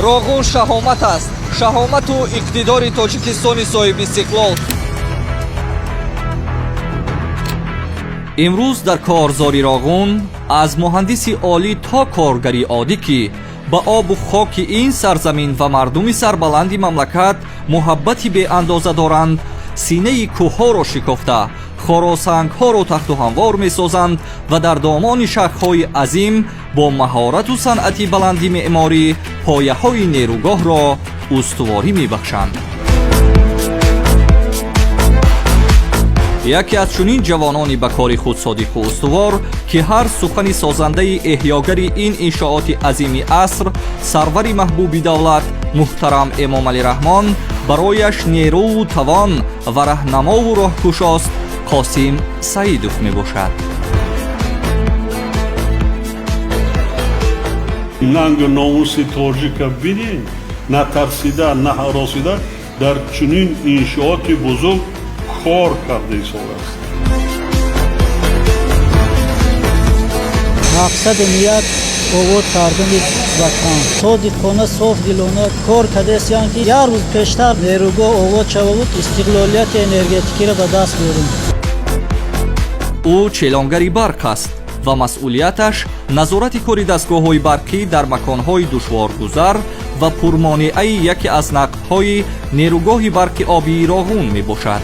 Роғун шаҳомат аст, шаҳомату иқтидори Тоҷикистони соҳибистиқлол. Имрӯз дар корзори Роғун аз муҳандиси олӣ то коргари оддӣ, ки ба обу хоки ин сарзамин ва мардуми сарбаланди мамлакат муҳаббати беандоза доранд, синаи кӯҳҳоро шикофта, хоросангҳоро тахту ҳамвор месозанд ва дар домони шахҳои азим бо маҳорату санъати баланди меъморӣ пояҳои нерӯгоҳро устуворӣ мебахшанд. Яке аз чунин ҷавонони ба кори худ содиқу устувор, ки ҳар сухани созандаи эҳёгари ин иншооти азими аср, сарвари маҳбуби давлат муҳтарам Эмомалӣ Раҳмон, барояш нерӯву тавон ва раҳнамову роҳкушост, Қосим Саидов мебошад. Нангу номуси тоҷика бинед, натарсида, наҳаросида дар чунин иншооти бузург кор карда истодааст. Мақсаду ният обод кардани ватан, содиқона, софдилона кор кардастиянд, ки як рӯз пештар нерӯгоҳ обод шававуд, истиқлолияти энергетикиро ба даст биёрем. Ӯ челонгари барқ аст ва масъулияташ назорати кори дастгоҳҳои барқӣ дар маконҳои душворгузар ва пурмонеаи яке аз нақбҳои нерӯгоҳи барқи обии Роғун мебошад.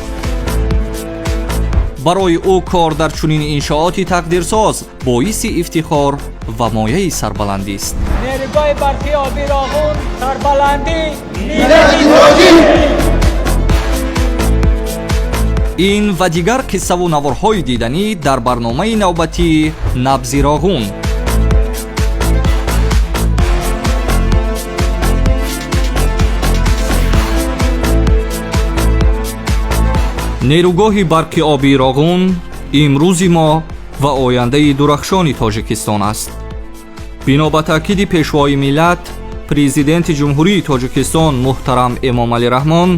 Барои ӯ кор дар чунин иншооти тақдирсоз боиси ифтихор ва мояи сарбаландист. Нерӯгоҳи барқи оби Роғун, сарбаландӣ миллати тоҷик. Ин ва дигар қиссаву наворҳои диданӣ дар барномаи навбатии «Набзи Роғун». Нерӯгоҳи барқи обии Роғун имрӯзи мо ва ояндаи дурахшони Тоҷикистон аст. Бино ба таъкиди Пешвои миллат, Президенти Ҷумҳурии Тоҷикистон муҳтарам Эмомалӣ Раҳмон,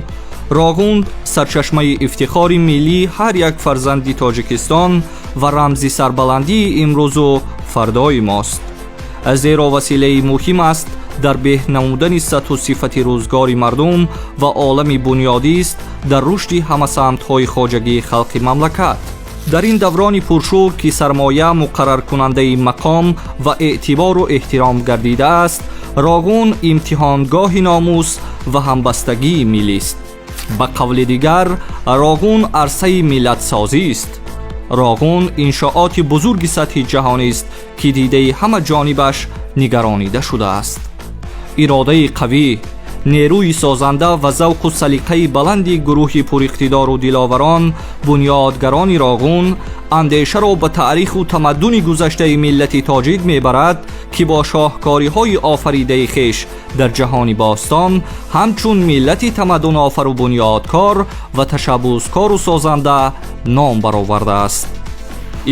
Роғун сарчашмаи ифтихори миллии ҳар як фарзанди Тоҷикистон ва рамзи сарбаландии имрӯзу фардои мост, зеро василаи муҳим аст дар беҳ намудани сатҳу сифати рӯзгори мардум ва олами бунёдист дар рушди ҳамасамтҳои хоҷагии халқи мамлакат. Дар ин даврони пуршӯр, ки сармоя муқарраркунандаи мақом ва эътибору эҳтиром гардидааст, Роғун имтиҳонгоҳи номус ва ҳамбастагии миллист. Ба қавли дигар, Роғун арсаи миллатсозист. Роғун иншооти бузурги сатҳи ҷаҳонист, ки дидаи ҳама ҷонибаш нигаронида шудааст. Иродаи қавӣ, нерӯи созанда ва завқу салиқаи баланди гурӯҳи пуриқтидору диловарон, бунёдгарони Роғун, андешаро ба таъриху тамаддуни гузаштаи миллати тоҷик мебарад, ки бо шоҳкориҳои офаридаи хеш дар ҷаҳони бостон ҳамчун миллати тамаддунофару бунёдкор ва ташаббускору созанда ном баровардааст.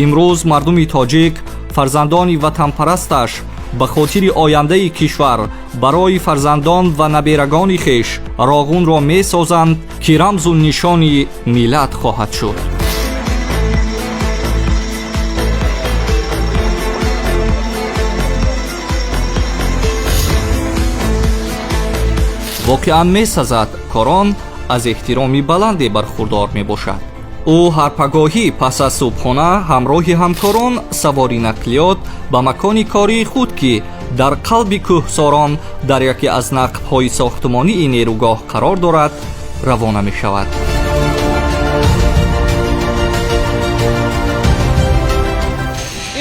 Имрӯз мардуми тоҷик, фарзандони ватанпарасташ, ба хотири ояндаи кишвар барои фарзандон ва наберагони хеш Роғунро месозанд, ки рамзу нишони миллат хоҳад шуд. Воқеан месазад, корон аз эҳтироми баланде бархурдор мебошад. Ӯ ҳарпагоҳӣ пас аз субҳона ҳамроҳи ҳамкорон савори нақлиёт ба макони кории худ, ки дар қалби кӯҳсорон дар яке аз нақбҳои сохтмонии нерӯгоҳ қарор дорад, равона мешавад.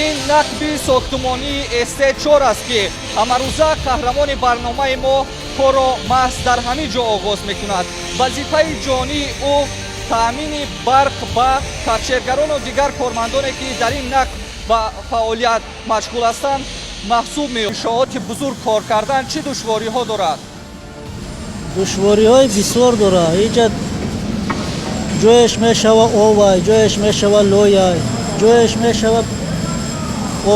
Ин нақби сохтмонии СТ4 аст, ки ҳамарӯза қаҳрамони барномаи мо корро маҳз дар ҳамин ҷо оғоз мекунад. Вазифаи ҷонии ӯ таъмини барқ ба кафшергарону дигар кормандоне, ки дар ин нақб ба фаъолият машғул ҳастанд, маҳсуб меёбад. Иншооти бузург кор кардан чӣ душвориҳо дорад? Душвориҳои бисёр дорад. Иҷа ҷояш мешава овай, ҷояш мешава лояй, ҷояш мешава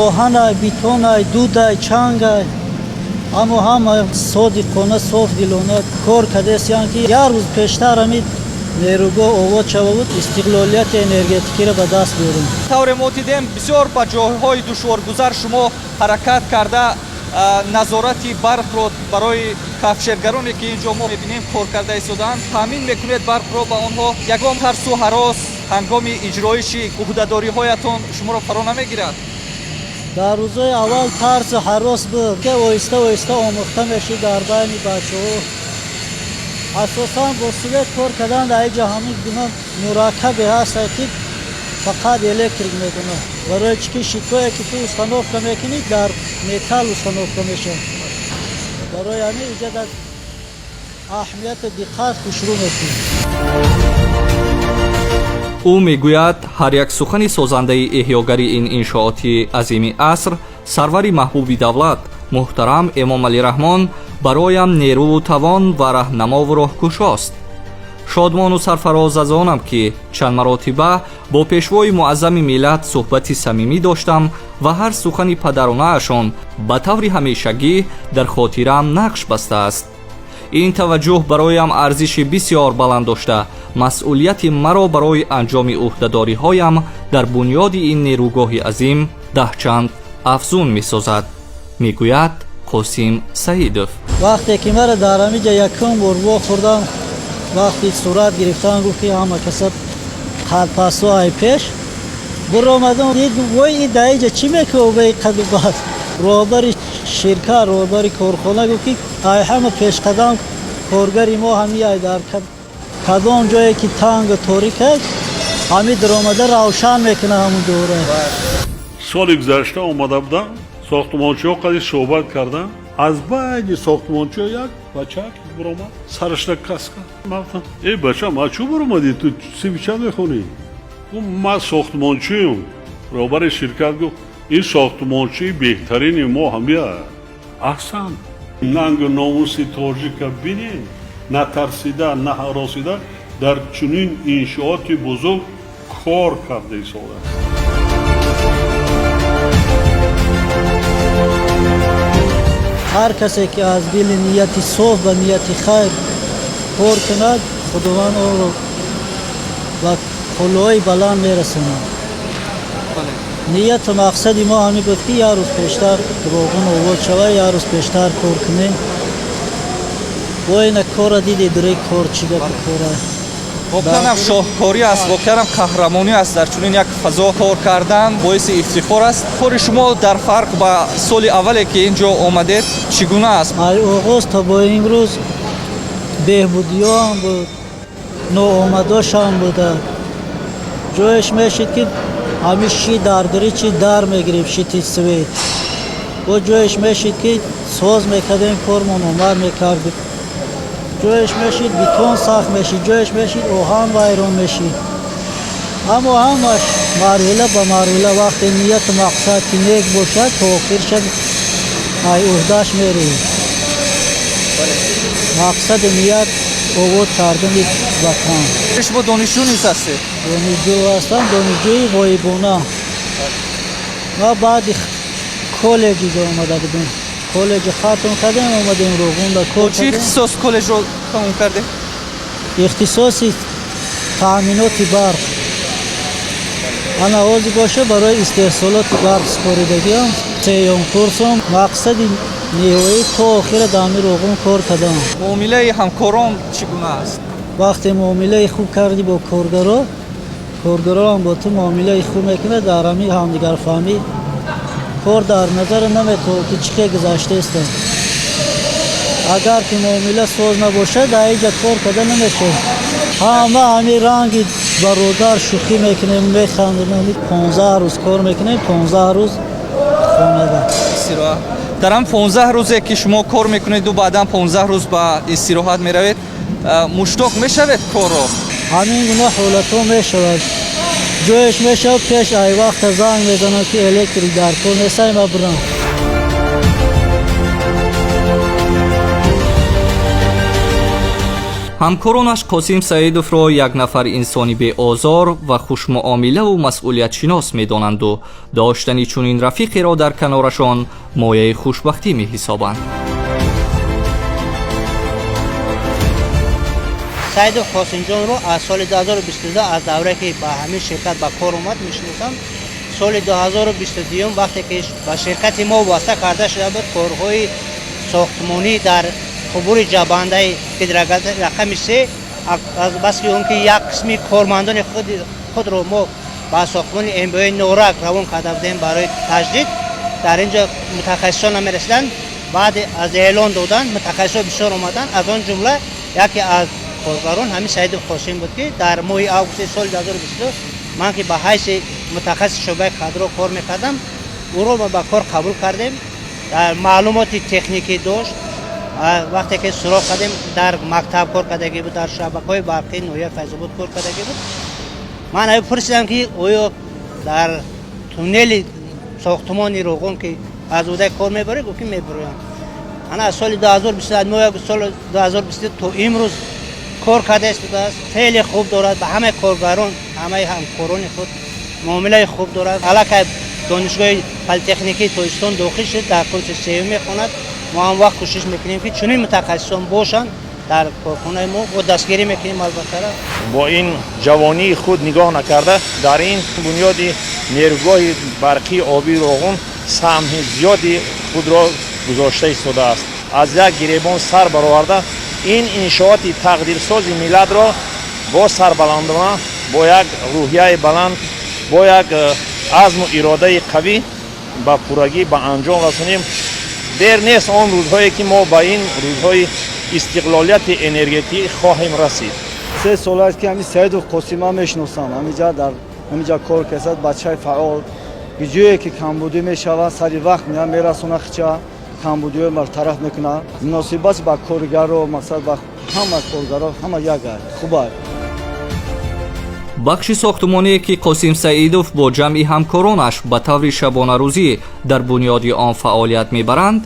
оҳанай, бетонай, дудай, чангай, аммо ҳама содиқона, софдилона кор кардастиянд, ки як рӯз пештар ҳамин нерӯгоҳ обод шававуд, истиқлолияти энергетикиро ба даст биёрем. Тавре мо дидем, бисёр ба ҷойҳои душворгузар шумо ҳаракат карда Назорати барқро барои кафшергароне, ки ин ҷо мо мебинем, кор карда истодаанд, таъмин мекунед барқро ба онҳо. Ягон тарсу ҳарос ҳангоми иҷроиши ӯҳдадориҳоятон шуморо фаро намегирад? Дар рӯзҳои аввал тарсу ҳарос буд, ки оҳиста оҳиста омӯхта мешид. Дар байни бачаҳо асосан бо свет кор кардан дар инҷа ҳамин гуна мураккабе ҳаста, ки фақат электрик медонад. Барои чӣ ки щитое, ки ту установка мекунӣ, дар металл установка мешавад. Барои ҳамин инҷа дар аҳамияту диққат хушрӯ мекунӣ. Ӯ мегӯяд, ҳар як сухани созандаи эҳёгари ин иншооти азими аср, сарвари маҳбуби давлат муҳтарам Эмомалӣ Раҳмон, бароям нерӯву тавон ва раҳнамову роҳкушост. Шодмону сарфароз аз онам, ки чанд маротиба бо пешвои муаззами миллат суҳбати самимӣ доштам ва ҳар сухани падаронаашон ба таври ҳамешагӣ дар хотираам нақш бастааст. Ин таваҷҷӯҳ бароям арзиши бисёр баланд дошта, масъулияти маро барои анҷоми ӯҳдадориҳоям дар бунёди ин нерӯгоҳи азим даҳчанд афзун месозад, мегӯяд Қосим Саидов. Вақте ки мара дар ҳамиҷа якум бор вохӯрдам, вақти сурат гирифтан, гуфт, ки ҳама каса қалпасо ай пеш биромадам, дид, вой, и дар иҷа чӣ мекунӣ қаду бас? Роҳбари ширкат, роҳбари корхона гуфт, ки ай ҳама пешқадам коргари мо ҳами ай, дар кадом ҷое ки тангу торик аст, ҳами даромада равшан мекунад ҳамун дора. Соли гузашта омада будам, сохтмончиҳо қади суҳбат кардам. Аз байни сохтмончиҳо як бачак биромад, сарашда каска. Ман гуфтам: «Эй бача, ма чӯ биромадӣ? Ту синфи чанд мехонӣ?» Гуфт: «Ман сохтмончиюм». Роҳбари ширкат гуфт: «Ин сохтмончии беҳтарини мо ҳамия. Аҳсан, нангу номуси тоҷика бинед, натарсида, наҳаросида дар чунин иншооти бузург кор карда истодааст». Ҳар касе ки аз дили нияти соф ва нияти хайр кор кунад, Худованд онро ба қуллаҳои баланд мерасонад. Нияту мақсади мо ҳамин буд, ки як рӯз пештар Роғун обод шавад, як рӯз пештар кор кунем. Бо ина корра диди, дури кор чӣ гапи кора. Воқеан ҳам шоҳкорӣ аст, воқеан ҳам қаҳрамонӣ аст. Дар чунин як фазо кор кардан боиси ифтихор аст. Кори шумо дар фарқ ба соли аввале, ки ин ҷо омадед, чӣ гуна аст? Ай оғоз то бо имрӯз беҳбудиҳоам буд, ноомадошам буда. Ҷоеш мешид, ки ҳамин щит дар дури чи дар мегирифт, щити свет. Бо ҷоеш мешид, ки соз мекардем, кормон омад мекардем. Ҷоеш мешид, бетон сахт мешид, ҷоеш мешид, оҳан вайрон мешид. Аммо ҳамаш марҳила ба марҳила, вақте нияту мақсад ки нек бошад, то охир шаб ай уҳдаш мерӯӣ. Мақсаду ният обод кардани ватан. Шумо донишҷӯ низ ҳастед? Донишҷӯ ҳастам, донишҷӯи ғоибона. Ма баъди коллеҷ иҷо омада будем. Коллеҷи хатм кардем, омадем Роғунда кор. Чӣ ихтисос коллеҷро тамом кардем? Ихтисоси таъминоти барқ. Ана ҳозир боша, барои истеҳсолоти барқ супоридагиам, сеюм курсум. Мақсади ниҳоӣ то охира дар ҳамин Роғун кор кардам. Муомилаи ҳамкорон чӣ гуна аст? Вақте муомилаи хуб кардӣ бо коргаро, коргароам бо ту муомилаи хуб мекунад. Дар ҳамин ҳамдигарфаҳмӣ кор дар назар наметавон, ки чӣ хел гузаштаистам. Агар ки муомила соз набошад, дар инҷа кор карда намешавад. Ҳама ҳамин ранги бародар шӯхӣ мекунем, механдем. 15 рӯз кор мекунем, 15 рӯз хонада. Истироҳат. Дар ҳам 15 рӯзе, ки шумо кор мекунеду баъдан 15 рӯз ба истироҳат меравед, муштоқ мешавед корро? Ҳамин гуна ҳолатҳо мешавад. Ҷоеш мешавад, пеш ай вақта занг мезанад, ки электрик дар кор нестай, ма бирам. Ҳамкоронаш Қосим Саидовро як нафар инсони беозор ва хушмуомилаву масъулиятшинос медонанду доштани чунин рафиқеро дар канорашон мояи хушбахтӣ меҳисобанд. Саидов Қосимҷонро аз соли 2022, аз даврае ки ба ҳамин ширкат ба кор омад, мешиносам. Соли 2022 вақте ки ба ширкати мо вобаста карда шуда буд, корҳои сохтмонӣ дар қубури ҷабандаи гидрогаз рақами 3, аз баски он ки як қисми кормандони худро мо ба сохтмони МБОи Норак равон карда будем барои таҷдид, дар ин ҷо мутахассисон намерасиданд. Баъд аз эълон додан мутахассисон бисёр омаданд. Аз он ҷумла яке аз коргарон ҳамин Саидов Қосим буд, ки дар моҳи августи соли 2022 ман ки ба ҳайси мутахассиси шӯъбаи кадро кор мекардам, ӯро мо ба кор қабул кардем. Дар маълумоти техникӣ дошт. Вақте ки суроғ кардем, дар мактаб кор кардагӣ буд, дар шабакаҳои барқии ноҳияи Файзобод кор кардагӣ буд. Ман аю пурсидам, ки оё дар туннели сохтмони Роғун ки аз удаи кор мебаред? Гуфт, ки мебароям. Ана аз соли 2021, соли 2022 то имрӯз кор карда истодааст. Хеле хуб дорад, ба ҳамаи коргарон, ҳамаи ҳамкорони худ муомилаи хуб дорад. Аллакай донишгоҳи политехникии Тоҷикистон дохил шуд, дар курси сеюм мехонад. Мо ҳам вақт кӯшиш мекунем, ки чунин мутахассисон бошанд дар корхонаи мо, бо дастгирӣ мекунем албатта. Бо ин ҷавонии худ нигоҳ накарда, дар ин бунёди нерӯгоҳи барқии обии Роғун саҳми зиёди худро гузошта истодааст. Аз як гиребон сар бароварда, ин иншооти тақдирсози миллатро бо сарбаландона, бо як рӯҳияи баланд, бо як азму иродаи қавӣ ба пуррагӣ ба анҷом расонем. Дер нест он рӯзҳое, ки мо ба ин рӯзҳои истиқлолияти энергетикӣ хоҳем расид. 3 сол аст, ки ҳамин Саидов Қосима мешиносам. Ҳамиҷа дар ҳамиҷа кор касад. Бачаи фаъол, ҷое ки камбудӣ мешавад, сари вақт меяд, мерасона, хича камбудиҳои бартараф мекунад. Муносибат ба коргаро, мақсад, ба ҳама коргаро ҳама як аст, хуб аст. Бахши сохтмоние, ки Қосим Саидов бо ҷамъи ҳамкоронаш ба таври шабонарӯзӣ дар бунёди он фаъолият мебаранд,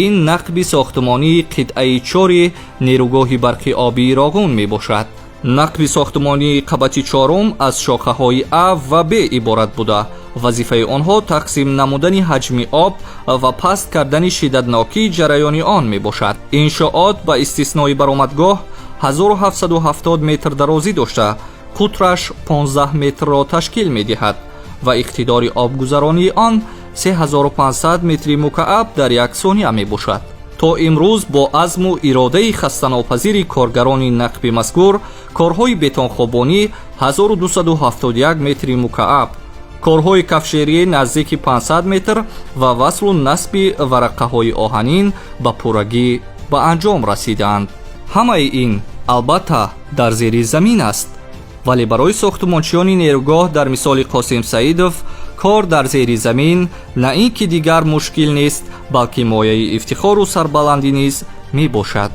ин нақби сохтмонии қитъаи чори нерӯгоҳи барқи обии Роғун мебошад. Нақби сохтмонии қабати чорум аз шохаҳои А ва Б иборат буда, вазифаи онҳо тақсим намудани ҳаҷми об ва паст кардани шиддатнокии ҷараёни он мебошад. Иншоот ба истиснои баромадгоҳ 1770 метр дарозӣ дошта, қутраш 15 метрро ташкил медиҳад ва иқтидори обгузаронии он 3500 метри мукааб дар як сония мебошад. То имрӯз бо азму иродаи хастанопазири коргарони нақби мазкур корҳои бетонхобонӣ 1271 метри мукааб, корҳои кафшерӣ наздики 500 метр ва васлу насби варақаҳои оҳанин ба пуррагӣ ба анҷом расидаанд. Ҳамаи ин албатта дар зери замин аст, вале барои сохтмончиёни нерӯгоҳ дар мисоли Қосим Саидов кор дар зери замин на ин ки дигар мушкил нест, балки мояи ифтихору сарбаландӣ низ мебошад.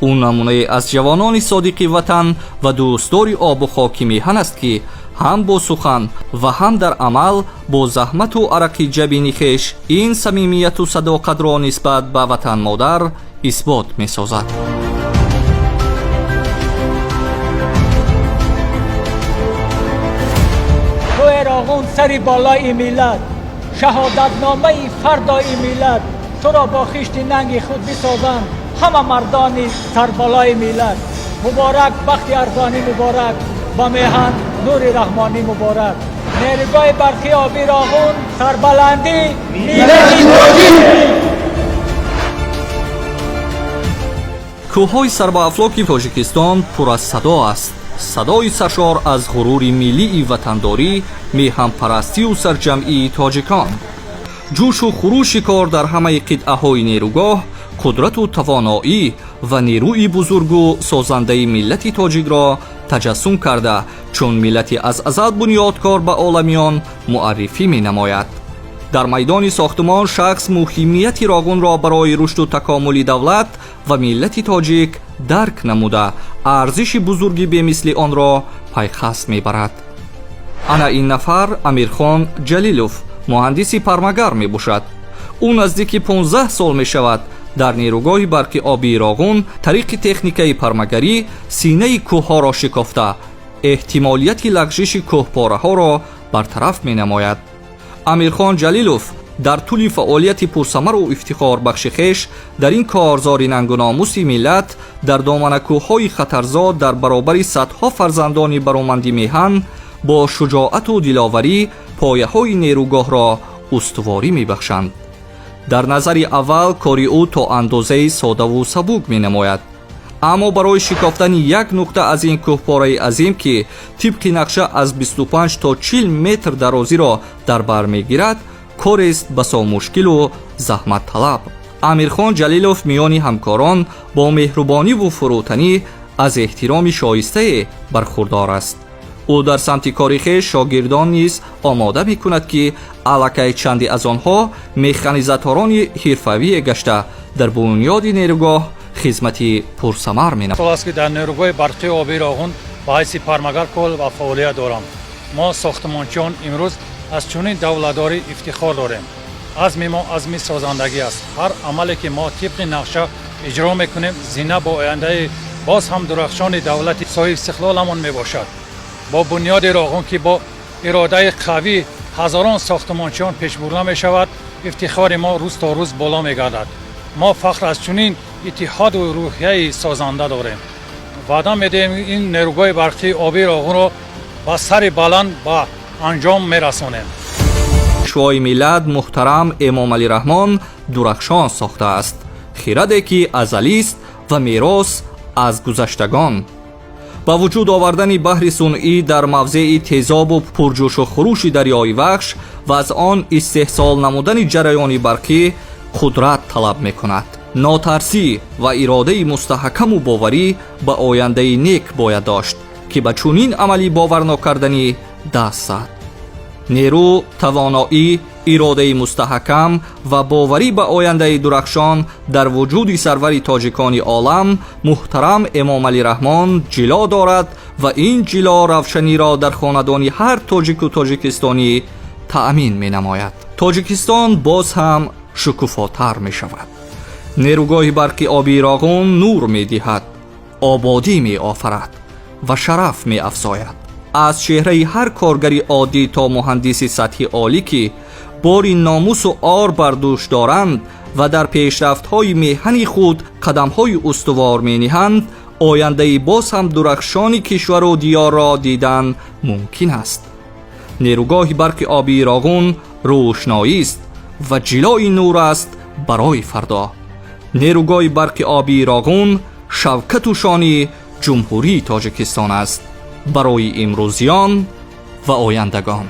Ӯ намунае аз ҷавонони содиқи ватан ва дӯстдори обу хоки меҳан аст, ки ҳам бо сухан ва ҳам дар амал бо заҳмату арақи ҷабини хеш ин самимияту садоқатро нисбат ба ватанмодар исбот месозад. Кӯҳи Роғун, сари болои миллат, шаҳодатномаи фардои миллат, туро бо хишти нанги худ бисозанд ҳама мардони сарбалои миллат. Муборак бахти арзонӣ, муборак ба меҳан нури раҳмонӣ, муборак нерӯгоҳи барқи оби Роғун, сарбаландӣ миллати тоҷик. Кӯҳҳои сарбаафлоки Тоҷикистон пур аз садо аст, садои саршор аз ғурури миллии ватандорӣ, меҳанпарастию сарҷамъии тоҷикон. Ҷӯшу хурӯши кор дар ҳамаи қитъаҳои нерӯгоҳ қудрату тавоноӣ ва нерӯи бузургу созандаи миллати тоҷикро таҷассум карда, чун миллати аз азал бунёдкор ба оламиён муаррифӣ менамояд. Дар майдони сохтмон шахс муҳимияти Роғунро барои рушду такомули давлат ва миллати тоҷик дарк намуда, арзиши бузурги бемисли онро пайхас мебарад. Ана ин нафар Амирхон Ҷалилов, муҳандиси пармагар мебошад. Ӯ наздики 15 сол мешавад, дар нерӯгоҳи барқи обии Роғун тариқи техникаи пармагарӣ синаи кӯҳҳоро шикофта, эҳтимолияти лағжиши кӯҳпораҳоро бартараф менамояд. Амирхон Ҷалилов дар тӯли фаъолияти пурсамару ифтихорбахши хеш дар ин корзори нангу номуси миллат, дар доманакӯҳҳои хатарзод, дар баробари садҳо фарзандони бароманди меҳан Бо шуҷоату диловарӣ пояҳои нерӯгоҳро устуворӣ мебахшанд. Дар назари аввал кори ӯ то андозаи содаву сабук менамояд, аммо барои шикофтани як нуқта аз ин кӯҳпораи азим, ки тибқи нақша аз 25 то 40 метр дарозиро дар бар мегирад, корест басо мушкилу заҳматталаб. Амирхон Ҷалилов миёни ҳамкорон бо меҳрубониву фурӯтанӣ аз эҳтироми шоистае бархурдор аст. Ӯ дар самти кори хеш шогирдон низ омода мекунад, ки аллакай чанде аз онҳо механизаторони ҳирфавие гашта, дар бунёди нерӯгоҳ хизмати пурсамар менамояд. Сол аст, ки дар нерӯгоҳи барқии обии Роғун ба ҳайси пармагар кор ва фаъолият дорам. Мо, сохтмончиён, имрӯз аз чунин давлатдорӣ ифтихор дорем. Азми мо азми созандагӣ аст. Ҳар амале, ки мо тибқи нақша иҷро мекунем, зина бо ояндаи боз ҳам дурахшони давлати соҳибистиқлоламон мебошад. Бо бунёди Роғун, ки бо иродаи қавӣ ҳазорон сохтмончиён пешбурда мешавад, ифтихори мо рӯз то рӯз боло мегардад. Мо фахр аз чунин иттиҳоду рӯҳияи созанда дорем. Ваъда медиҳем, ин нерӯгоҳи барқии обии Роғунро ба сари баланд ба анҷом мерасонем. Пешвои миллат муҳтарам Эмомалӣ Раҳмон дурахшон сохтааст. Хираде, ки азалист ва мерос аз гузаштагон. Ба вуҷуд овардани баҳри сунъӣ дар мавзеи тезобу пурҷӯшу хурӯши дарёи Вахш ва аз он истеҳсол намудани ҷараёни барқӣ қудрат талаб мекунад. Нотарсӣ ва иродаи мустаҳкаму боварӣ ба ояндаи нек бояд дошт, ки ба чунин амали боварнокарданӣ даст зад. Нерӯ, тавоноӣ, иродаи мустаҳкам ва боварӣ ба ояндаи дурахшон дар вуҷуди сарвари тоҷикони олам муҳтарам Эмомалӣ Раҳмон ҷило дорад ва ин ҷило равшаниро дар хонадони ҳар тоҷику тоҷикистонӣ таъмин менамояд. Тоҷикистон боз ҳам шукуфотар мешавад. Нерӯгоҳи барқи обии Роғун нур медиҳад, ободӣ меофарад ва шараф меафзояд. Аз чеҳраи ҳар коргари оддӣ то муҳандиси сатҳи олӣ, ки бори номусу ор бар дӯш доранд ва дар пешрафтҳои меҳани худ қадамҳои устувор мениҳанд, ояндаи боз ҳам дурахшони кишвару диёрро дидан мумкин аст. Нерӯгоҳи барқи обии Роғун рӯшноист ва ҷилои нур аст барои фардо. Нерӯгоҳи барқи обии Роғун шавкату шони Ҷумҳурии Тоҷикистон аст барои имрӯзиён ва ояндагон.